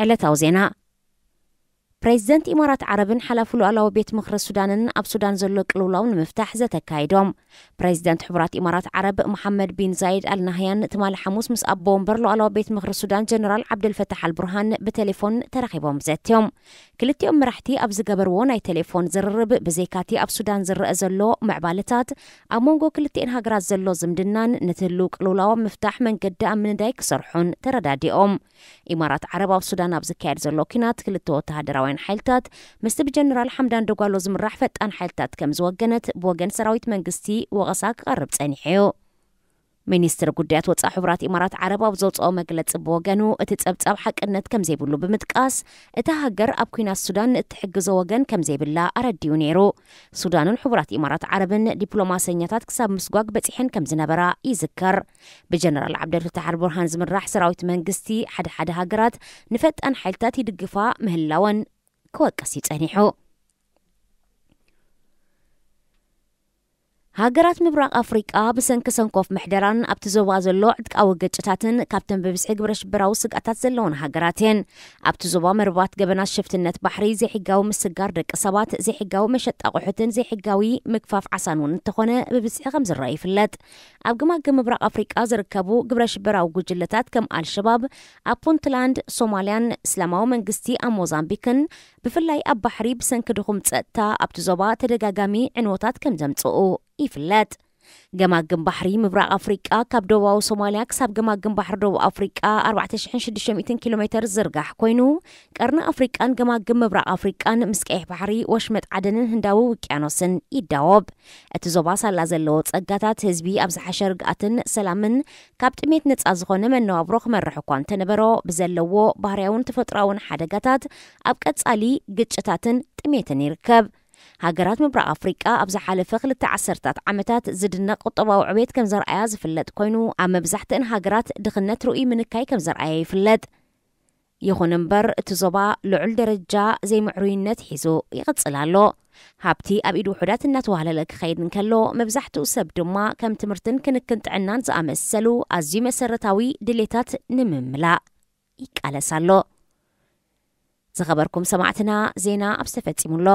ዕለታዊ ዜና። ፕሬዚደንት ኢማራት ዓረብን ሓላፊ ሉዓላዊ ቤት ምኽሪ ሱዳንን ኣብ ሱዳን ዘሎ ቅልውላው ንምፍታሕ ዘተካይዶም። ፕሬዚደንት ሕቡራት ኢማራት ዓረብ መሓመድ ቢን ዛይድ ኣልናህያን ትማሊ ሓሙስ ምስ ኣቦ ወንበር ሉዓላዊ ቤት ምኽሪ ሱዳን ጀነራል ዓብደልፈታሕ ኣልቡርሃን ብቴሌፎን ተራኺቦም ዘትዮም። ክልቲኦም መራሕቲ ኣብ ዝገበርዎ ናይ ቴሌፎን ዝርርብ ብዘይካቲ ኣብ ሱዳን ዝረአ ዘሎ ምዕባለታት ኣብ መንጎ ክልቲኤን ሃገራት ዘሎ ዝምድናን ንትህሉ ቅልውላው ምፍታሕ መንገዲ ኣብ ምንዳይ ክሰርሑን ተረዳዲኦም። ኢማራት ዓረብ ኣብ ሱዳን ኣብ ዝካየድ ዘሎ ኪናት ክልተ ወተሃደራውያን ሓይልታት ምስቲ ብጀነራል ሓምዳን ደጓሎ ዝምራሕ ፈጣን ሓይልታት ከም ዝወገነት ብወገን ሰራዊት መንግስቲ ወቐሳ ክቐርብ ጸኒሑ እዩ። ሚኒስትር ጉዳያት ወጻኢ ሕቡራት ኢማራት ዓረብ ኣብ ዘውፅኦ መግለፂ ብወገኑ እቲ ጸብጻብ ሓቅነት ከም ዘይብሉ ብምጥቃስ እታ ሃገር ኣብ ኩናት ሱዳን ንእትሕግዞ ወገን ከም ዘይብላ ኣረዲኡ ነይሩ። ሱዳንን ሕቡራት ኢማራት ዓረብን ዲፕሎማሰኛታት ክሳብ ምስጓግ በጺሐን ከም ዝነበራ ይዝከር። ብጀነራል ዓብደልፈታሕ ኣልቡርሃን ዝምራሕ ሰራዊት መንግስቲ ሓደ ሓደ ሃገራት ንፈጣን ሓይልታት ይድግፋ ምህላወን ክወቅስ እዩ ጸኒሑ። ሃገራት ምብራቕ ኣፍሪቃ ብሰንኪ ሰንኮፍ ምሕደራን ኣብቲ ዞባ ዘሎ ዕጥቃዊ ግጭታትን ካብተን ብብዝሒ ግብረ ሽበራዊ ስግኣታት ዘለውን ሃገራት እየን። ኣብቲ ዞባ መርባት ገበናት ሽፍትነት ባሕሪ፣ ዘይሕጋዊ ምስጋር ደቂ ሰባት፣ ዘይሕጋዊ መሸጣ ኣቑሑትን ዘይሕጋዊ ምግፋፍ ዓሳን እውን እንተኾነ ብብዝሒ ከም ዝረአ ይፍለጥ። ኣብ ግማግም ምብራቕ ኣፍሪቃ ዝርከቡ ግብረ ሽበራዊ ጉጅለታት ከም ኣልሸባብ ኣብ ፑንትላንድ፣ ሶማልያን እስላማዊ መንግስቲ ኣብ ሞዛምቢክን ብፍላይ ኣብ ባሕሪ ብሰንኪ ድኹም ጸጥታ ኣብቲ ዞባ ተደጋጋሚ ዕንወታት ከም ዘምጽኡ ይፍለጥ። ገማግም ባሕሪ ምብራቕ ኣፍሪቃ ካብ ደቡባዊ ሶማልያ ክሳብ ገማግም ባሕሪ ደቡብ ኣፍሪቃ ኣርባዕተ ሽሕን ሽዱሽተ ሚእትን ኪሎ ሜተር ዝርጋሕ ኮይኑ፣ ቀርኒ ኣፍሪቃን ገማግም ምብራቕ ኣፍሪቃን ምስ ቀይሕ ባሕሪ፣ ወሽመጥ ዓደንን ህንዳዊ ውቅያኖስን ይዳወብ። እቲ ዞባ ሳላ ዘለዎ ጸጋታት ህዝቢ ኣብ ዝሓሸ ርግኣትን ሰላምን ካብ ጥሜት ነጻ ዝኾነ መነባብሮ ክመርሕ እኳ እንተነበሮ፣ ብዘለዎ ባህርያውን ተፈጥሮኣውን ሓደጋታት ኣብ ቀጻሊ ግጭታትን ጥሜትን ይርከብ። ሃገራት ምብራቕ ኣፍሪቃ ኣብ ዝሓለፈ ክልተ ዓሰርታት ዓመታት ዝድነቕ ቁጠባዊ ዕቤት ከም ዘርኣያ ዝፍለጥ ኮይኑ፣ ኣብ መብዛሕትአን ሃገራት ድኽነት ርኡይ ምንካይ ከም ዘርኣየ ይፍለጥ። ይኹን እምበር፣ እቲ ዞባ ልዑል ደረጃ ዘይምዕሩይነት ሒዙ ይቕጽል ኣሎ። ሃብቲ ኣብ ኢድ ውሑዳት እናተዋህለለ ክኸይድ እንከሎ፣ መብዛሕትኡ ሰብ ድማ ከም ትምህርትን ክንክን ጥዕናን ዝኣመሰሉ ኣዝዩ መሰረታዊ ድሌታት ንምምላእ ይቃለስ ኣሎ። ዝኸበርኩም ሰማዕትና፣ ዜና ኣብዚ ተፈጺሙ ኣሎ።